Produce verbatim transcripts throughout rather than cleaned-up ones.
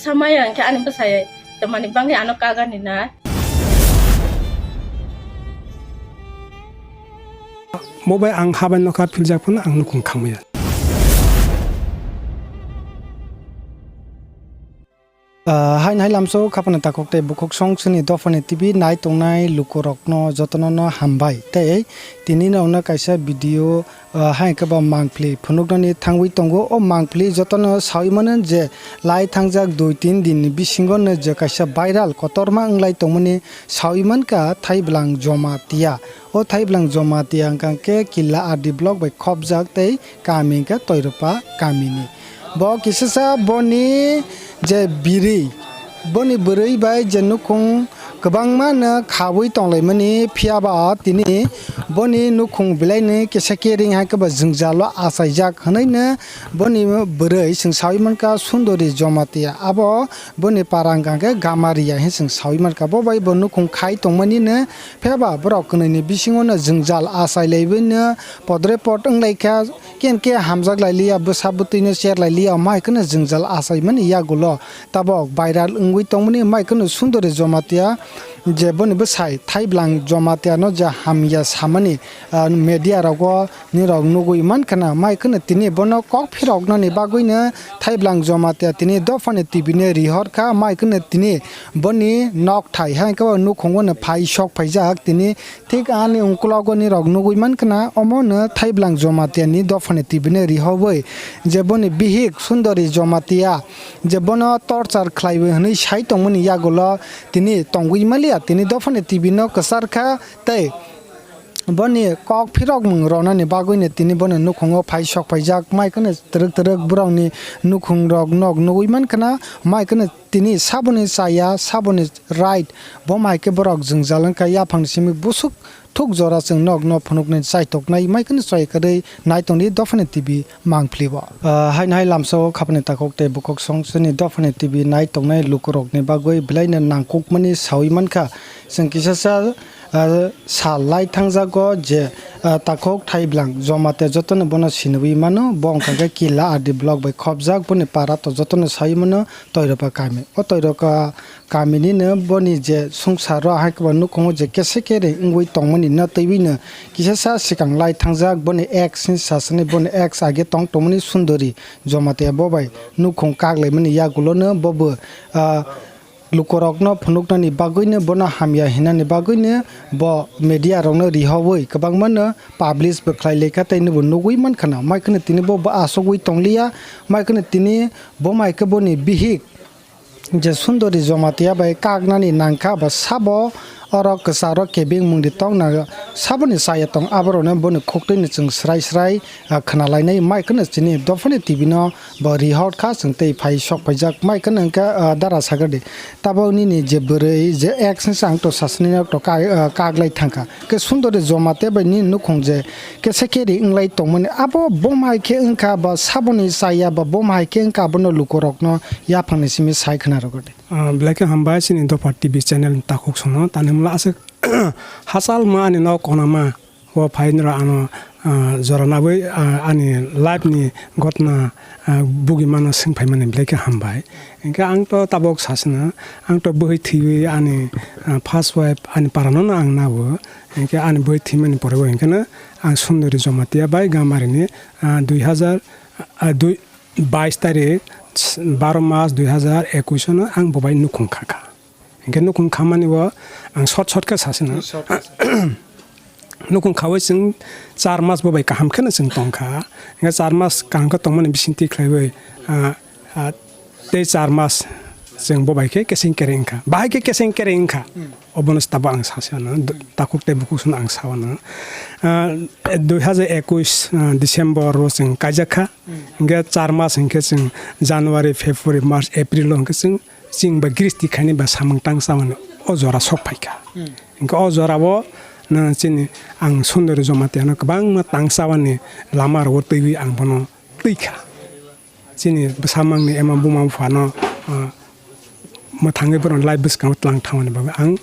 Samaya hwnkhe ani bwsai twmani bagwi ano kagani na. Bo bai ang habai nokha philjak phano ang nukhung khangmaya. Ah, haino hai lamso khapano takhuk tei bukhuk song chini dophani T V nai tongnai lukurokno jotono no hambai tei tini no kaisa video, ah, hai khe bo mangpli phunuknani thangwi tongo. O mangpli jotono sawi mano je lai thangjak dui tin din ni bisingo no je kaisa viral kotorma wnglai tongmani sawi mankha Thaibwlang Jamatia. O Thaibwlang Jamatia hwnkha khe Killa R D block bai khopjak tei kami hwnkhe Toiropa kamini. Bo kisasa boni je biri, boni bwrwi bai je nukhung kwbangma no khawi tonglaimani, phiya ba tini boni nukhung belai ni kisa kering hai khe bo jwngjalo achaijak hwnwi no boni bwrwi chwng sawi mankha Sundori Jamatia. Abo boni para hwnkha khe Gamaria hwnwi chwng sawi mankha. Bo bai bo nukhung khai tongmani no, phiya ba borok kwnwi ni bisingo no jwngjal achai laiwi no podre pod wng lai kha. Ken ke hamjak lai liya, bwsa bwtwi no cher lai liya, mai kheno jwngjal achaimani yagulo tabok viral wngwi tongmani, mai kheno Sundori Jamatia je boni bwsai Thaibwlang Jamatia no je hamya samani, ah, media rogo nirok nugwi mankha na, mai kheno tini bono kok phiroknani bagwi no Thaibwlang Jamatia tini dophani T V no rihor kha, mai kheno tini boni nok thai hai khe nukhungo no phai sok phaijak tini. Thik ani ungkulogo nirok nugwi mankha na, omo no Thaibwlang Jamatia ni dophani T V no rihowi je boni bihik Sundori Jamatia je bono torture khlaiwi hwnwi sai tongmani yagulo tini tongwi maliya, tini dophani T V no kwchar kha tei boni kok phirokmung ronani bagwi no tini bono nukhungo phai sok phaijak, mai kheno twrwk twrwk borokni nukhungrok nok nugwi mankha na, mai kheno tini saboni chaya, saboni right, bo mai khe borok jwngjal wngkha, yaphangni simi busuk thuk jora chwng nok no phunuknwi chaitoknai, mai kheno chaya kwrwi naitongdi dophani T V mangpli bo. Ah, haino hai lamsao khapani takhuk tei bukhuk song chini dophani T V nai tongnai lukurokni bagwi belaino nangkukmani sawi mankha. Chwng kisasa, ah, sal lai thangjago je, ah, takhuk Thaibwlang Jamatia jotono bono sinwi mano, bo wngkha khe Killa R D block bai khopjak, boni para to jotono sawi mano, Toiropa kami. O Toiropa kamini no boni je sungsaro hai khe bo nukhungo je kese kere wngwi tongmani no twiwi no kisasa swkang lai thangjak, boni ex ni sasani, boni ex age tong tongmani Sundori Jamatia bo bai nukhung kak laimani yagulo no bo bo, ah, lukurokno phunuknani bagwino, bono hamya hinani bagwino bo media rokno rihowi kwbangmano publish bo khlai laikha tei nw bo nugwi mankha na. Mai kheno tini bo, bo asugwi tongliya, mai kheno tini bo mai khe boni bihik je Sundori Jamatia bai kaknani nangkha, bo sabo oro kwcharo kebeng mungdi tongna saboni chaya tong, aborokno boni khuktwino chwng srai srai, ah, khwnalainai. Mai kheno chini dophani T V no bo rihor kha, chwng tei phai sok phaijak. Mai kheno hwnkhe, ah, dara sagardi, tabok nini je bwrwi je ex ni chang to sasni nok to ka-, ah, kaglai thangkha. Khe Sundori Jamatia bai nini nukhung je kese keri wnglai tongmani, abo bom hai khe wngkha ba saboni chaya ba bom hai khe wngkha, abono lukurokno yaphangni simi sai khna rwgwdi. Ah, belai khe hambai chini Dopha T V channel ni takhuk sono, tani hwnla aswk hachal ma ani nok konama. O phainwra ano, ah, jora nabwi, ah, ani life ni ghotna, ah, bugimano swng phaimani belai khe hambai. Hinkhe ang to tabok sasina, ang to bwhwi thwiwi ani, ah, first wife ani parano no ang nabo. Hinkhe ani bwhwi thwimani pore bo hinkhe no ang Sundori Jamatia bai Gamarini, ah, dui hazar, ah, dui, bais tarik, baro mas dui hazar ekush no ang bo bai nukhung kha kha. Hinkhe nukhung khamani o ang short short khe sasina. Short khe sa. Nukhung khawi chwng char mas bo bai kaham kheno chwng tongkha. Hinkhe char mas kaham khe tongmani bisingtwi khlaiwi, ah, ah, tei char mas chwng bo bai khe keseng kereng wngkha. Bahai khe keseng kereng wngkha. Hmm. Obono se tabuk ang sasana, d-, takhuk tei bukhuk sono ang sawana. Ah, dui hazar ekush, ah, December o chwng kaijak kha. Hmm. Hinkhe char mas hinkhe chwng January, February, March, April o hinkhe chwng chwng ba gristi khaini ba samung tang chamani o jora sok phaikha. Hmm. Hinkhe o jorao no chini ang Sundori Jamatia no kwbangma tang chamani lama rogo twiwi ang bono twikha. Chini bwsamangni ema buma buphano, ah, mwthangwi borokni life bwskango tlang thangmani bagwi ang,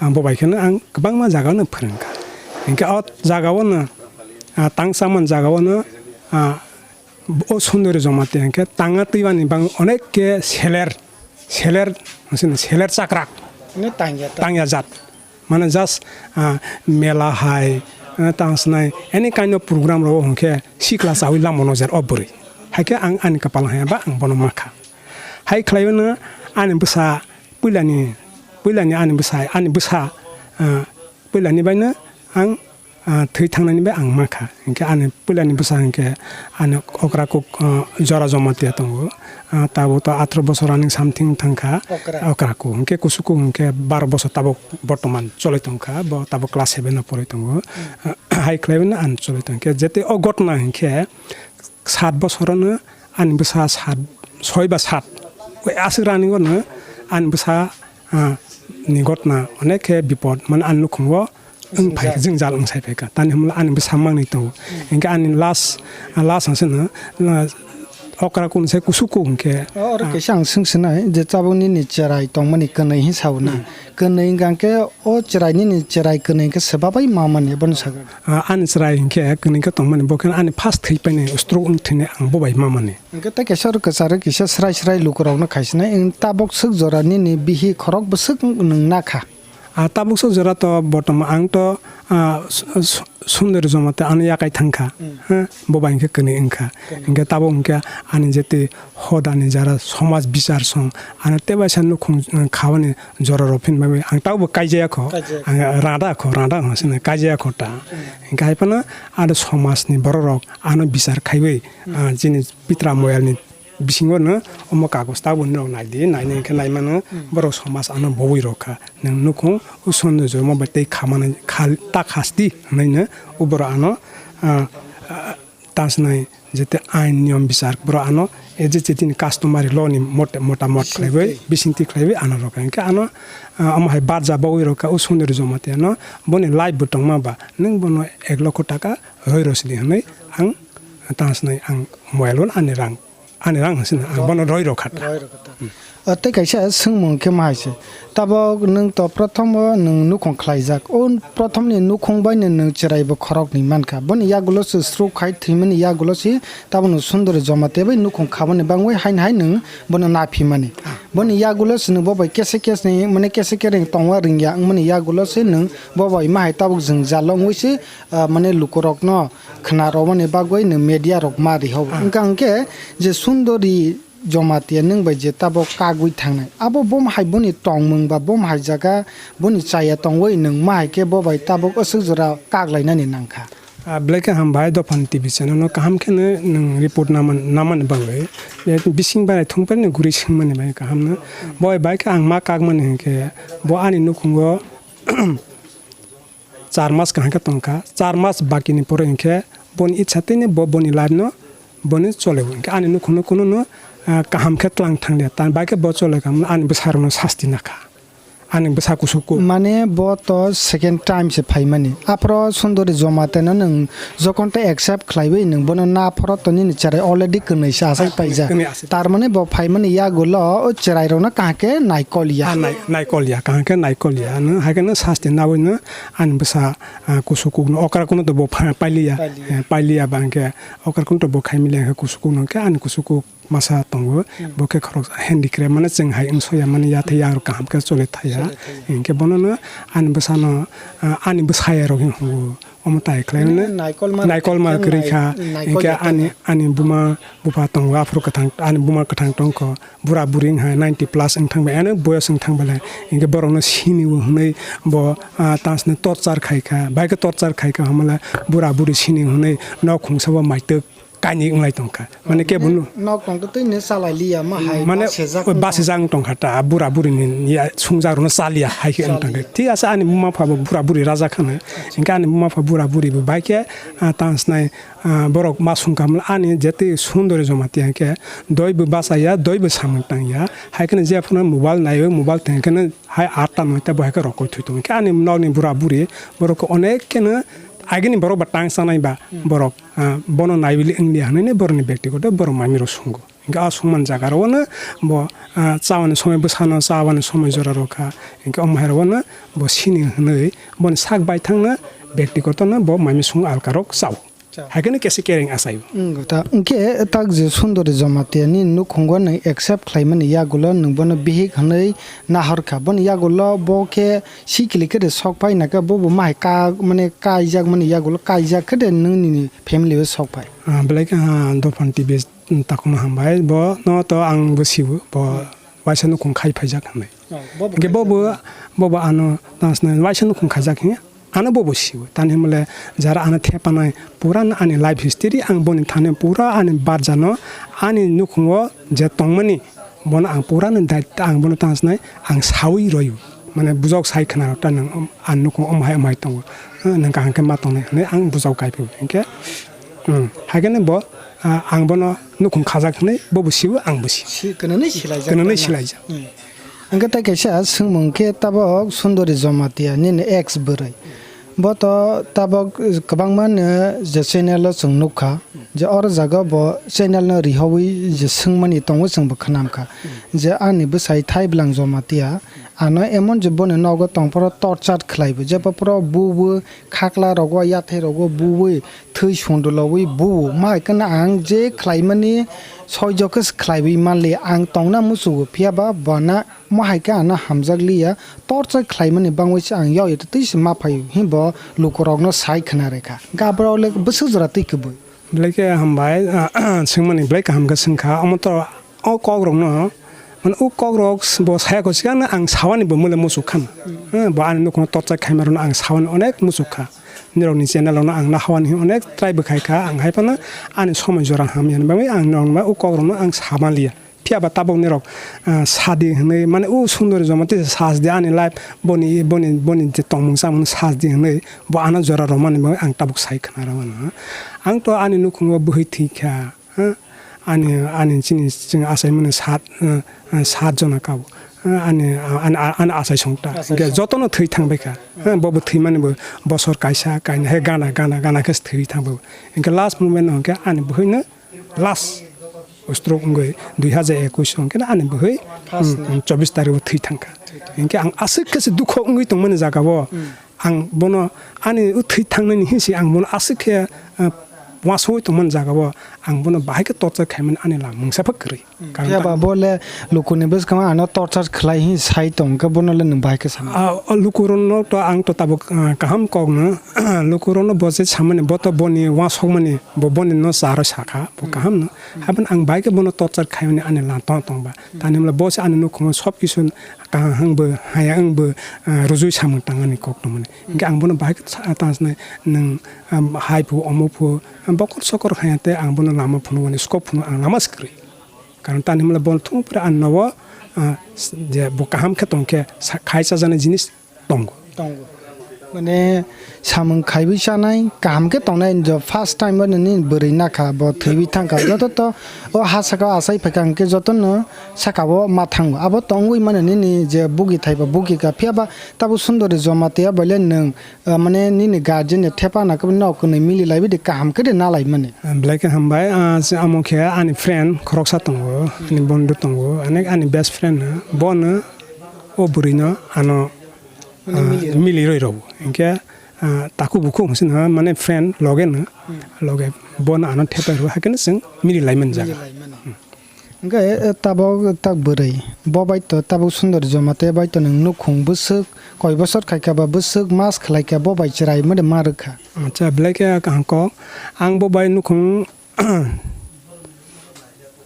ang bo bai kheno ang kwbangma jagao no phwrwngkha. Hinkhe o jagao no, ah, tang chamani jagao no, ah, o Sundori Jamatia hinkhe tanga twimani bagwi onek khe seler seler, seler chakrak. Ini tangya ta. Tangya jat. Mane just, ah, mela hai, ah, tang sanai, any kind of program rok hwnkhe sikla chawi lama no jer o bwrwi. Haikhe ang ani kapal haya ba ang bono mankha. Hai khlaiwi no ani bwsa puilani, puilani ani bwsa, ani bwsa, ah, puilani bai no ang, ah, thwi thangnani bai ang mankha. Hinkhe ani puilani bwsa hinkhe ani okra kuk, ah, Jora Jamatia tongo. Ah, tabuk to atharoh bosor ani something thangkha. Okra. Okra kuk. Hinkhe kusuku hinkhe baro bosor tabuk bortoman choli tongkha. Bo tabuk class seven o porwi tongo. Hmm. Ah, hai khlaiwi no ang choli tongkhe. Jete o gotna hinkhe sat bosorono ani bwsa sat, soi ba sat. Oi aswk rani gono ani bwsa, ah, ni gotna onek khe bipod, mane ani nukhungo wng phai, jwngjal. Jwngjal wng sai phaikha. Tani hwnla ani bwsa mangni tongo. Hinkhe ani last, last ang sano, ah, okra kun se kusuku hinkhe, oro ah, kaisa ang swng sinai je tabuk nini cherai tongmani kwnwi hin sao na. Hmm. Kwnwi hwnkha khe o cherai nini cherai kwnwi khe swbabai mamani bono sakha. Ah, ani chwrai hinkhe kwnwi khe tongmani, bo khe ani first thwi painai stroke wng thwinai ang bo bai mamani. Hinkhe tei kaisa oro kwcharo kisa srai srai lukurokno khaisinai, wng tabuk swk jora nini bihi khorok bwswk nwng nakha. Ah, tabuk swk jora to bortoman ang to, ah, su-, su-, Sundori Jamatia ano yakai thangkha. Hmm. Ha, bo bai hinkhe kwnwi wngkha. Kwnwi. Hinkhe tabuk hinkhe ani jete hodani jara somaj bichar song ano tebaisa nukhung, ah, khabani jorarok phini bagwi ang tabukbo kaijaya kho. Kaijaya kho. Ang rada kho, rada hwnwi sini kaijaya kho ta. Hmm. Hinkhe hai phano aro somajni bororok ano bichar khaiwi, hmm, ah, chini pitra moyalni bisingo no omo kagoz tabuk norok naidi, nainai hinkhe naimano, hmm, borok somaj ano bowui rokha. Nwng nukhung o Sundori Jamatia bai tei khamani khal-, ta khasti hwnwi no o borok ano, ah, ah, ta swnai jete ain niyom bichar borok ano, e je chetini customary law ni mot-, motamot khlaiwi, bisingtwi khlaiwi ano rwkha. Hinkhe ano, ah, omo hai barja bagwi rwkha o Sundori Jamatia no, boni life bo tongma ba, nwng bono ek lokho taka roi rw sidi hwnwi ang ta swnai ang mobile o ani rang, ani rang hwnwi sini ang bono roi rwkha ta. Roi rwkha ta. Hmm. O tei kaisa swngmung khe ma hai se. Tabuk nwng to prothom o nwng nukhung khlaijak. O prothom ni nukhung bai no nwng chwrai bo khorok ni mankha. Boni yagulo se stroke khai thwimani yagulo se tabuk nwng Sundori Jamatia bai nukhung khabani bangwi haino hai nwng bono naphimani. Boni yagulo se nwng bo bai kese kese ni mane kese kere tongma ringya wngmani yagulo se nwng bo bai ma hai tabuk jwngjal wngwi se, ah, mane lukurokno khna rwmani bagwi nwng media rok ma riho. Ah. Wngkha hwnkhe je Sundori Jamatia nwng bai je tabuk kagwi thangnai, abo bo hai boni tongmung ba bo hai jaga boni chaya tongwi nwng ma hai khe bo bai tabuk aswk jora kak lainani nangkha. Ah, belai khe hambai Dophani T V channel no kaham khe no nwng report naman-, namani bagwi. Bising barai thung phai no guri swngmani bai kaham no. Bo bai khe ang ma kakmani hinkhe bo ani nukhungo char mas kaham khe tongkha, char mas baki ni pore hinkhe boni itsa tini bo boni life no boni chole o. Hinkhe ani nukhung no kunu no, ah, kaham khe tlang thang liya, tani bai khe bo chole kha, ani bwsa rok no sasti nakha, ani bwsa kusuku. Mane bo to second time se phaimani, aphro Sundori Jamatia no nwng jokon tei accept khlaiwi nwng bono na phoro to nini cherai already kwnwi se aswk paijak. Kwnwi aswk. Tar mane bo phaimani yagulo o cherai rokno kaham khe naikol ya. Ah, nai-, naikol ya, kaham khe naikol ya. Nwng hai khe no sasti nawi no ani bwsa, ah, kusu kuk no okra kuno to bo pha-, pailiya. Pailiya. Eh, pailiya ba hwnkhe okra kuno to bo khai mili hwnkhe kusu kuk no hwnkhe ani kusu kuk masa tongo. Hmm. Bo khe khorok handicraft mane chwng hai wngso ya mane ya thai ya kaham khe chole thai ya. Chole thai ya. Hwnkhe bono no ani bwsa no, ah, ani bwsa ya rok hinwi hwngo. Omo tai khlai mane naikol ma naikol ma kwrwi kha. Naikol hinkhe ya ani, ani buma bupha tongo, aphuru kwthang, ani buma kwthang tongkho, bura buri wngkha ninety plus wng thang bai, ani boyos wng thang bai lai. Hinkhe borokno sini o hwnwi bo, ah, tansni torchar khai kha, bai khe torchar khai kha, hamala bura buri sini hwnwi nok khungsa bo maitwk kainwi wng lai tong kha. Mane kebo no nok tong twi ne chalai liya ma hai mane basejak oi wng basejak wng tong kha ta, bura buri ni ya sungjak rok no cha liya hai khe wng tong kha. Cha liya. Thik ase ani buma pha bo bura buri raja khana, hinkhe ani buma pha bura buri bo bai khe, ah, tansnai, ah, borok ma sung kha mla ani jete Sundori Jamatia hinkhe doi bo bacha ya, doi bo samung tang ya, hai kheno je phano mobile naiwi, mobile tong khe no hai atta noita bo hai khe rokoi thwi tongo. Hinkhe ani nokni bura buri borok khe onek kheno agini borok ba tang chanai ba borok, ah, bono naiwi wng liya hwnwi borokni bektigoto borok mami rok sungo. Hinkhe a sungmani jaga rok no bo, ah, chabani somoi bwsano chabani somoi jora rok kha. Hinkhe omo hai rok no bo sini hwnwi boni sak baithang no bektigoto no bo mami sung alka rok chao. Acha. Hai kheno kesi kering asai. Wng ta, hwnkhe tak je Sundori Jamatia ni nukhungo nwng accept khlaimani yagulo nwng bono bihik hwnwi nahor kha. Boni yagulo bo khe sikili khe de sok phai na khe bo bo mahai ka, mane kaijak mani yagulo kaijak khe de nwng nini family o sok phai. Ah, belai khe, ah, Dophani T V takhukno hambai. Bo no to ang bo sio, bo waisa nukhung khai phaijak hwnwi. Oh, bo bo hwnkhe bo bo, bo bo ano tang swnai waisa nukhung khaijak hwnwi. Ano bobo sio, tani hwnle jara ano thepanai pura no ani life history, ang boni thani pura ani barjano, ani nukhungo je tongmani, bono ang pura no daitya ang bono tang swnai, ang sawi roio. Mane bujok sai khna rok ta nang, um, ani nukhung um hai um hai tongo. Ha, nang kaham khe ma tongnai hwnwi ang bujok kai phio. Hinkhe, um, hai kheno bo, ah, ang bono nukhung khajak hwnwi bobo sio, ang bo sio. Si-, kwnwi silaijak. Kwnwi silaijak. Hmm. Hwnkhe tei kaisa swngmung khe tabok Sundori Jamatia nini ex bwrwi. Bo to tabok kwbangma no je channel o chwng nukha, je oro jaga bo channel no rihowi je swngmani tongo chwng bo khwnamkha, je ani bwsai Thaibwlang Jamatia ano emon je boni nogo tongphoro torture khlaibo, jebo phoro bubo khakla rogo yathai rogo buwi thwi sundulawi buo, ma hai kheno ang je khlaimani soijo khe se khlaiwi manliya, ang tongna muchugo, phiya ba bana ma hai khe ano hamjak liya, torchar khlaimani bangwi se ang yao yato twi se ma phaio, himbo lukurokno sai khna rwkha. Gabrao le bwswk jora twi kwbwi. Belai khe hambai, swngmani belai kaham khe swngkha, omo to O kokrokno, mane, o kokrok bo saya kho, sikang ang sawani bo mole muchuk kha. Hmm, bo ani nukhungno torchar khaima rokno ang sawani onek muchuk kha. Nirokni channel rokno ang nahawani onek try bo khai kha, ang hai phano ani somoi jora hamya ni bagwi ang norokno o kokrokno ang sama liya. Phiya ba tabuk nirok, ah, sadi hwnwi, mane, o Sundori Jamatia sas di ani life, boni, boni, boni je tongmung chamung sas di hwnwi bo ano jora romani bagwi ang tabuk sai khna rwmano. Ang to ani nukhungo bwhwi thwi kha. Ha? Ani, ani chini chwng achaimani sat, eh, eh, sat jona kabo. Ha? Ani, ani, ani achai songta. Achai songta. Hingke jotono thwi thangbaikha. Ha? Bobo thwimani bo bosor kaisa, kainwi hai gana, gana, gana khe thwi thangbai. Hingke last moment no hingke ani bwhwino last stroke wngwi dui hajar ekwis hingke ani bwhwi, first mm, ni. Mm, chobbish tarikh o thwi thangkha. Thwi thangkha. Hingke ang aswk khe se dukho wngwi tongmani jaga o. Mm. Ang bono ani o thwi thangnani hinsi ang bono aswk khe, ah, uansugwi tongmani jaga o ang bono bahai khe torchar khaimani ani lam mungsa phak kwrwi. Hmm. Karon phiya ba ta- bo le lukuni bwskango ano torchar khlai hin sai tong khe bono le nwng bahai khe sana? Ah, o lukurokno to ang to tabuk, ah, kaham kokno lukurokno bo je samani bo to boni uansukmani bo boni no charo sakha bo hmm. Kaham no. Hmm. Haban ang bahai khe bono torchar khaimani ani lam tong tong ba. Hmm. Tani hwnba bo se ani nukhungo sob kisu kaham hwngbo, haya wngbo, ah, rujui samung tangani kok tongmani. Hingke ang bono bahai khe sa-, tang sanai, nwng, ah, hai phu, omo phu, ah, bokor sokor haya tei ang bono lama phunukmani scope phunuk ang lama se kwrwi. Karon tani hwnba bono thung phre ang nogo, ah, s-, je bo kaham khe tong khe sa-, khai chajaknai jinis tongo. Tongo. Mane samung khaiwi chanai, kaham khe tongnai, jo first time bo nini bwrwi nakha, bo thwiwi thangkha, joto to o ha saka o achai phaikha hwnkhe jotono saka o ma thango. Abo tongwi mano nini je bugi thaiba bugi kha, phiya ba tabuk Sundori Jamatia bai le nwng, ah, mane nini guardian ni thepa na khe nok kwnwi mili laiwi de kaham khe de na lai mani. Belai khe hambai, ah, se amo khe ani friend khoroksa tongo, ani bondhu tongo, ani, ani best friend no, bono o bwrwi no ano Mane ah, mili rw. Mili rwi rw. Hinkhe, ah, takhuk bukhuk hwnsano, mane friend loge no, hmm. Loge bono ano thepai rw, haikhe no chwng mili lai man jaga. Mili lai mano. Hmm. Hinkhe, eh, tabok tak bwrwi, bo bai to tabuk Sundori Jamatia bai to nwng nukhung bwswk koi bosor khaikha ba bwswk mas khlaikha bo bai chwrai mode ma rwkha. Acha, belai khe kaham kok. Ang bo bai nukhung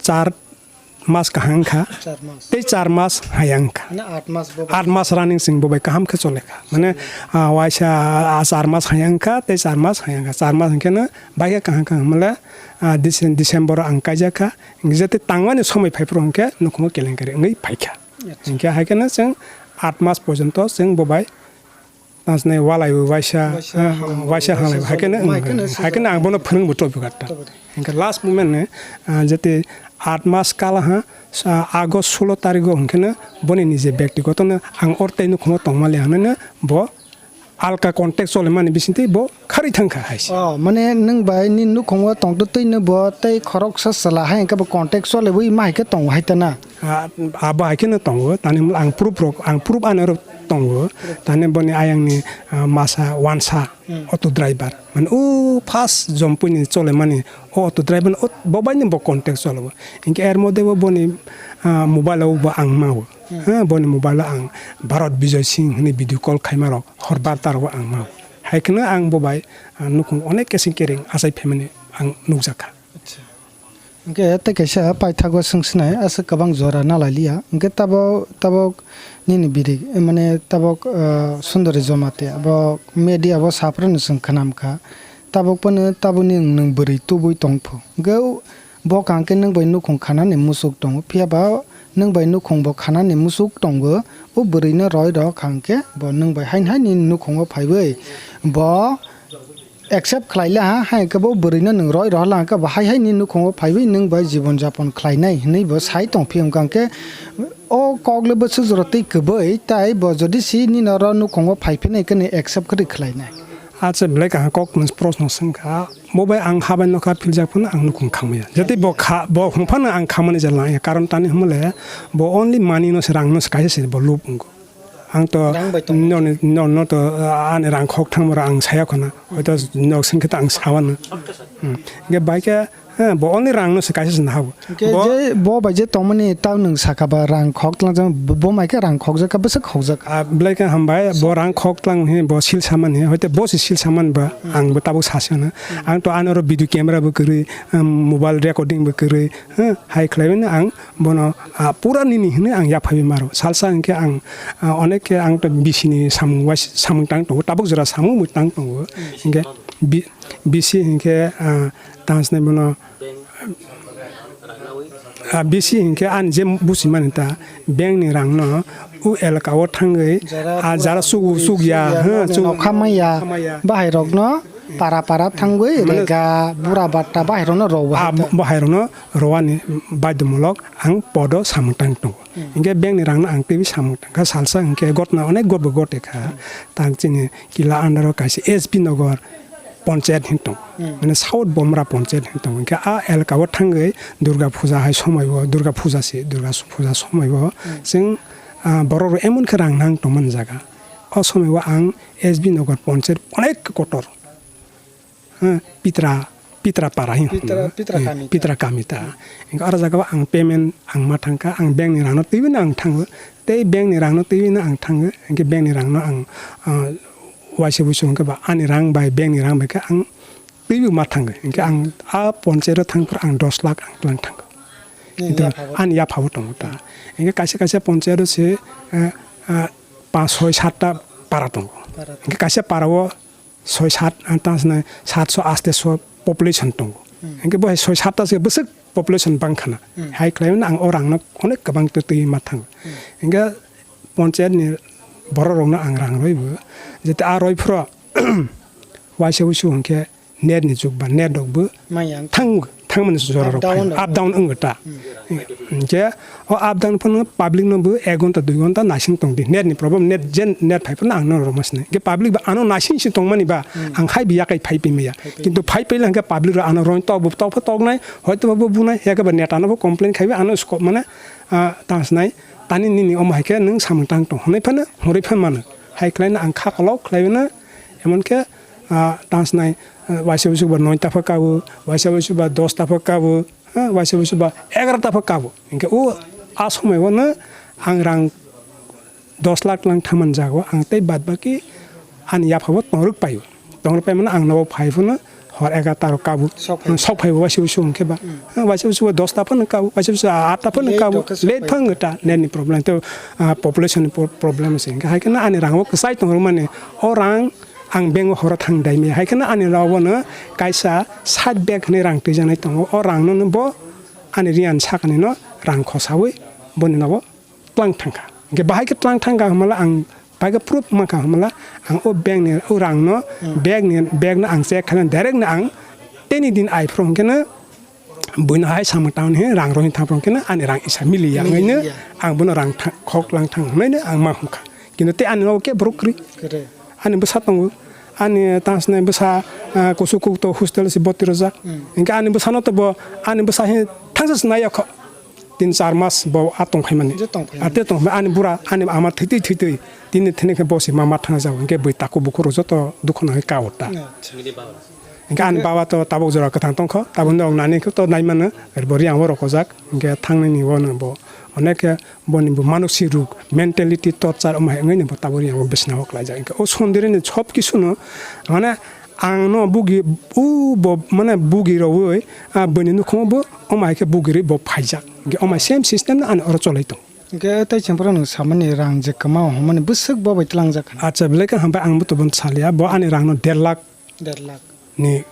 char mas kaham wngkha. Char mas. Tei char mas hayang wngkha. Mane aat mas bo. Aat mas running chwng bo bai kaham khe chole kha. Mane, ah, waisa, ah, char mas hayang wngkha, tei char mas hayang wngkha. Char mas hwnkhe no bai khe kaham kaham mole, ah, Dece-, December o ang kaijak kha. Jete tangmani somoi phai phuru hwnkhe nukhungo kelenkari wngwi phai kha. Acha. Hwnkhe hai khe no chwng aat mas porjonto chwng bo bai Tang sanai walai bo waisa, waisa ah, hanglai bo, waisa waisa hanglai bo. Hai khe no, mai khe no, hai khe no ang bono phwrwng bo tobwi kha ta. Tobwi. Hinkhe last moment no, ah, jete aat mas kala ha, sa-, August solo tarikh o hinkhe no boni nije byaktigoto no ang or tei nukhungo tongma le hinui no bo alka contact chole mani bising twi bo kharwi thang kha hai se. Oh, mane nwng bai ni nukhungo tongtwtwi no bo tei khoroksa chwla hai hinkhe bo contact chole wi ma hai khe tongo hai ta na? Ah, abo hai kheno tongo, tani ang proof rok, ang proof ani oro tongo, tani boni ayang ni, ah, masa wansa Hmm. auto driver, mane o first Jompui ni chole mani o auto driver o bo bai ni bo contact cholo, hinkhe er modhe bo boni, ah, mobile o bo ang mao, Hmm. ha, boni mobile o ang Bharat Bijoy Singh hwnwi video call khaima rok hor barta rogo ang mao, hai kheno ang bo bai, ah, nukhung onek keseng kereng achai phaimani ang nukjakha. Acha. Hwnkhe tei kaisa paithago swng sinai, aswk kwbang jora nalai liya. Hwnkhe tabok, tabok nini birik, mane tabok, ah, Sundari Jamatia, abo media o saphuru no chwng khnam kha. Tabok phano tabok ni nwng bwrwi tubui tong pho. Hwnkhe bo kaham khe nwng bai nukhung khanani muchuk tongo. Phiya ba nwng bai nukhung bo khanani muchuk tongo. O bwrwi no roi rw kha hwnkhe bo nwng bai haini haini nukhungo phaiwi bo accept khlai la ha, hai khe bo bwrwi no nwng roi rohor la ha khe bo hai hai ni nukhungo phaiwi nwng bai jibon japon khlai nai hinwi bo sai tong phi wngkha hwnkhe o kok le bwswk jora twi kwbwi tai bo jodi si nini oro nukhungo phai phinai khe nwng accept kwrwi khlai nai. Acha belai kaham kok nwng proshno swng kha, bo bai ang ha bai nokha philjak phano ang nukhung khamaya. Jotoi bo kha, bo hwn phano ang khamani jala ya, karon tani hwnmale bo only money no se, rang no se kaisa se bo lob wngkho. Ang to Rang bai tong. Noni, no, no to, ah, ani rang khok thangmora ang saya khona. Hoito nok sing khe ta ang sawana. Hmm. Ge bai khe, eh, bo only rang no se kaisa se nahabo. Hwnkhe Bo je bo bai je tongmani tang nwng saka ba rang khok tlang jang bo, bo mai khe rang khok jak kha bwswk khok jak kha. Ah, belai khe hambai, bo rang khok tlang he, bo sil saman he, hoite bo se sil saman ba, ang bo tabuk sasi hwna. Ang to ano ro video camera bo kwrwi, um, mobile recording bo kwrwi, ha, hai khlaiwi no ang bono, ah, pura nini hinwi ang yaphaiwi maro. Salsa hinkhe ang, ah, onek khe ang to bisini samung wais-, samung tang tongo, tabuk jora samung bo tang tongo. Hinkhe bi-, bisi hinkhe, ah, tang sinai bono, ah, bisi hinkhe ani je buchimani ta, bank ni rang no o elaka o thangwi, Jara ah, pura jara sugu, sugya, sugya, ha, nokni sug-, nokha maya, nokha maya. Bahai rok no para para thangwi, Mane rega bura batta bahai rok no rw Ah, bahai ta. Bahai rok no rwani baidhomulok ang podo samung tang tongo. Hmm. Hinkhe bank ni rang no ang twiwi samung tang kha, salsa hinkhe gotna onek gotbo gote kha. Hmm. Tang chini Kila under o kaisa S B Nagar ponchayat hin tongo. Hmm. Mane South Bomra ponchayat hin tongo. Hinkhe a elaka o thangwi Durga Puja hai somoi o, Durga Puja se, Durga Puja somoi o Hmm. chwng, ah, borok rok emon khe rang nang tongmani jaga. O somoi o ang S B Nagar ponchayat onek kotor. Ha, Pitra, Pitra para hin Pitra, hono. Pitra Eh, kami ta. Pitra kami ta. Engkhe oro jaga o ang payment ang ma thang kha, ang bank ni rang no twiwi no ang thango. Tei bank ni rang no twiwi no ang thango. Engkhe bank ni rang no ang, ah, waisa wuisu hwnkhe ba ani rang bai bank ni rang bai khe ang twiwi ma thango. Engkhe ang a ponchayat o thang phuru ang dos lakh ang tlang thango. Ni Kintu yapha bo. Ani yapha bo tongo ta. Engkhe kaisa kaisa ponchayat o se, eh, ah, panch, soi, sat ta para tongo. Para tongo. Engkhe kaisa para o soi sat, ah, tang sinai satso asteso population tongo. Hmm. Hinkhe bo hai soi sat ta se bwswk population bang khana. Hmm. Hai khlai mano ang o rang no onek kwbang twi twi ma thango. Hmm. Hinkhe ponchayat ni borok rok no ang rang roi bo, jete a roi phro waisa wuisu hinkhe net ni jug ba net rok bo Maya. Thang, thangmani jora rok Up down phai, rok. Up down wngwi ta. Hmm. Hinkhe o up down phano public no bo ek ghonta dui ghonta naising tong di. Net ni problem, net jen net phai phano ang no rwma sinai. Hinkhe public ba ano naising si tongmani ba Hmm. ang hai bi yakai phai pai maya. Phai pai. Kintu phai pai le hinkhe public rok ano roi tok bo tok pho tok nai, hoito bo bunai, ya ba net ano bo complain khai bi ano sko mane, ah, tang sinai. Tani nini omo hai khe nwng samung tang tong hwnwi phano hwnwi phan mano. Hai khlai no ang kha kolok khlai no emon khe, ah, tang sinai, ah, waisa wuisu ba noi ta pha kabo, waisa wuisu ba dos ta pha kabo. Ha, waisa wuisu ba egaroh ta pha kabo. Hinkhe o a somoi o no ang rang dos lakh lang thangmani jaga o ang tei bad baki ani yapha bo tongrwk paio. Tongrwk pai mano ang nogo phai phano hor egaroh ta rok kabo. Sok phai. Sok phai bo waisa wuisu hinkhe ba. Hmm. Ha, waisa wuisu ba dos ta phano kabo, waisa wuisu aat ta phano Late kabo. Rok khe sok Late phai. Phano ta net ni problem tei, ah, population ni pro-, problem se. Hinkhe hai kheno ani rang o kwchai tongrwk mani o rang ang bank o horo thang dai maya. Hai kheno ani rang o no kaisa sat bag hinwi rang twijaknai tongo. O rang no no bo ani riyan sakani no rang khosawi boni nogo tlang thang kha. Hinkhe bahai khe tlang thang kha hwnmala ang bahai khe proof ma kha hwnmala ang o bank ni o rang no Hmm. bank ni, bank no ang check khaina direct no ang teni din ai phuru hinkhe no buino hai samung tang he rang rohing thang phuru hinkhe no ani rang isa mili ya wngwi no Mili ya. Ang bono rang thang, khok lang thang hwnwi no ang ma hwn kha. Kintu tei ani nogo kebo borok kwrwi. Kwrwi. Ani bwsa tongo. Ani tang sinai bwsa, ah, kusu kuk to hostel se boti rwjak. Hmm. Hinkhe ani bwsano to bo, ani bwsa he thangsa se nai ya kho. Tin char mas bo a tongphaimani. Je tongphaimani. A te tongphai ani bura, ani ama thwitwi thwitwi tini thini khe bo se ma ma thangjago. Hinkhe bui takhuk bukhuk rok joto dukhu nangwi ka o ta. Acha. Hinkhe ani baba to tabuk jora kwthang tongkho, tabuk norok nani khe to naimano, bo Reang o rokojak. Hinkhe thangnani bono bo onek khe boni bo manosik rok, mentality torture omo hai wngwi bo tabuk Reang o bisna o klaijak. Hinkhe o sondirini sob kisu no mane ang no bugi, o bo mane bugi rogwi, ah, bini nukhung bo omo hai khe bugirwi bo phaijak. Hinkhe omo hai same system no ani oro cholai tong. Hinkhe tei chwng phano nwng samani rang je kwma o hwnmani bwswk bo bai tlangjak kha. Acha, belai khe hambai, ang bo to bono salia, bo ani rang no der lakh Der lakh. Ni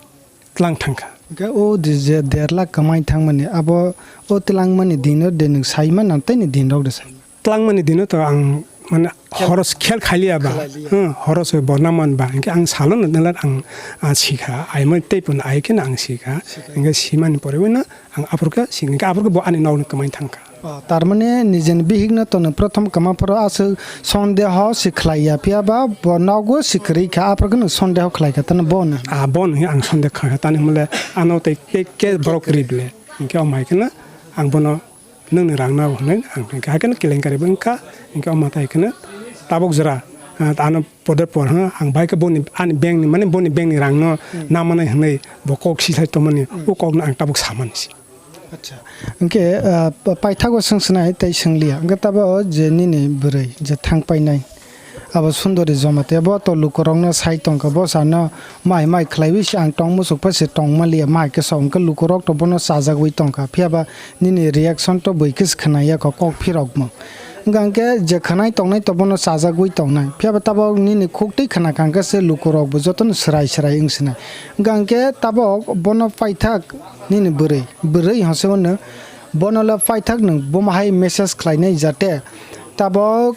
tlang thangkha. Hinkhe o di je der lakh kwmai thangmani, abo o tlangmani dino de nwng saimano tei ni din rok de sai? Tlangmani dino to ang mane horos khel khaliya ba. Khaliya. Hmm, horos bo naman ba. Hinkhe ang salo no nela ang, ah, sikha. Aimani tei pun ai khe ang sikha. Sikha. Hinkhe simani pore wina ang aphuru khe sing, hinkhe aphuru khe bo ani nok ni kwmai thangkha. O, tar mane nijeni bihikno tono prothom kwma phoro aswk sondeho se khlai ya, phiya ba bo nogo se kwrwi kha, aphuru khe nwng sondeho khlai kha, tano bo hwnwi. Ah, bo hwnwi ang sonde kha kha, tani hwnle ano tei, tei ke borok kwrwi bole. Hinkhe omo hai kheno ang bono nwngni rang nao hwnwi ang hinkhe hai kheno kelenkari bo wngkha, hinkhe omo tai kheno tabuk jora, ah, ano poder por ha ang bai khe boni ani bank ni mane boni bank ni rang no namanai hwnwi bo kok si thai tongmani, o kok no ang tabuk samani se. Acha. Hinkhe, ah, pa-, paithago swng swnai tei swngliya. Hinkhe tabuk je nini bwrwi je thang painai, abo Sundori Jamatia bo to lukurokno sai tongkha, bo sano mai mai khlaiwi se ang tong muchuk pha se tong manliya, mai khe sok hinkhe lukurok to bono chajagwi tongkha. Phiya ba nini reaction to bui khe se khwnai ya kho, kok phirokmung. Hinkhe je khwnai tongnai to bono chajagwi tongnai. Phiya ba tabuk nini khuktwi khna kha hinkhe se lukurok bo jotono swrai swrai wng swnai. Hinkhe tabuk bono paithak nini bwrwi, bwrwi hwnse hwnno, bono le paithak nwng bomo hai message khlainai jate tabuk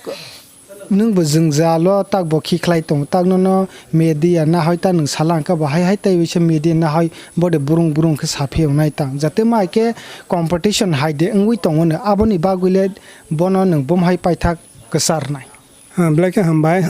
nwng bo jwngjalo tak bo khi khlai tongo, tak nono media nahoi ta nwng sala hwnkhe bo hai hai tei waisa media nahoi bode burung burung khe saphi wngnai ta, jate ma hai khe competition hai de wngwi tongo no, aboni bagwi le bono nwng bomo hai paithak kwcharnai. Ha, belai khe hambai.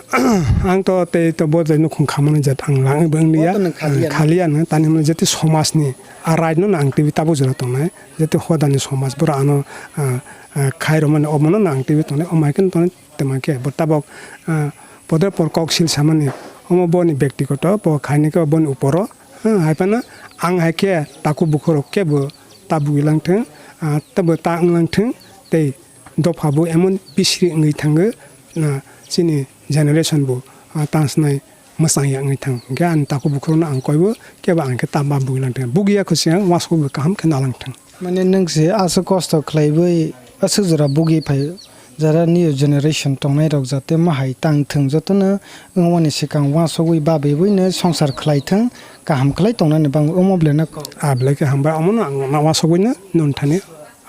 Ang to tei to bo je nukhung khamani jat ang lang bo wng liya. Bo to nwng khaliya. Khaliya no, tani hwnwi jete somaj ni a right no ang twi tabuk jora tongnai. Jete hoda ni somaj bora ano, ah, ah, khai rwmani omo no ang twi tongnai. Omo hai khe tongnai twma khe bo tabuk, ah, podre por kok sil samani. Omo boni bektigoto bo khaini khe boni uporo. Ha, hai phano ang hai khe takhuk bukhuk rok khe bo ta bugui lang thung, ah, ta bo ta wng lang thung tei dopha bo emon bisri wngwi thango, na, chini generation bo, ah, tang snai mwchang ya wngwi thang. Hinkhe ani takhuk bukhuk no ang koi bo kebo ang khe ta ma bugui lang thang. Bugui ya kho se ang uansuk bo kaham khe nalang thang. Mane nwng se aswk kosto khlaiwi aswk jora bugui phai jara new generation tongnai rok jate ma hai tang thung jotono wngmani swkang uansugui babui buino songsar khlai thung kaham khlai tongnani bangwi omo belai no kok. Ah, belai khe hambai omo no ang uansugui no nunthani.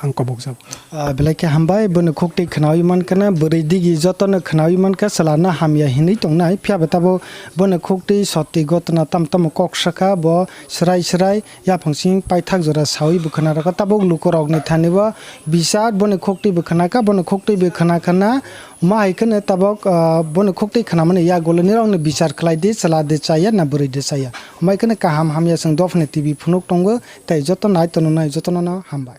Ang kobokjak. Ah, belai khe hambai, bono khuktwi khnawi mankha na, bwrwi digi jotono khnawi mankha, chwla no hamya hinwi tongnai, phiya bo tabuk bono khuktwi soti gotna tamo tamo kok sakha, bo swrai swrai yaphang simi paithak jora sawi bo khna rwkha, tabuk lukurokni thani bo bichar bono khuktwi bo khna kha, bono khuktwi bo khna kha na, ma hai kheno tabuk, ah, bono khuktwi khnamani yagulo nirokno bichar khlai di, chwla de chaya na bwrwi de chaya, ma hai kheno kaham hamya chwng dophani T V phunuk tongo, tei joto nai tongnai jotono no hambai.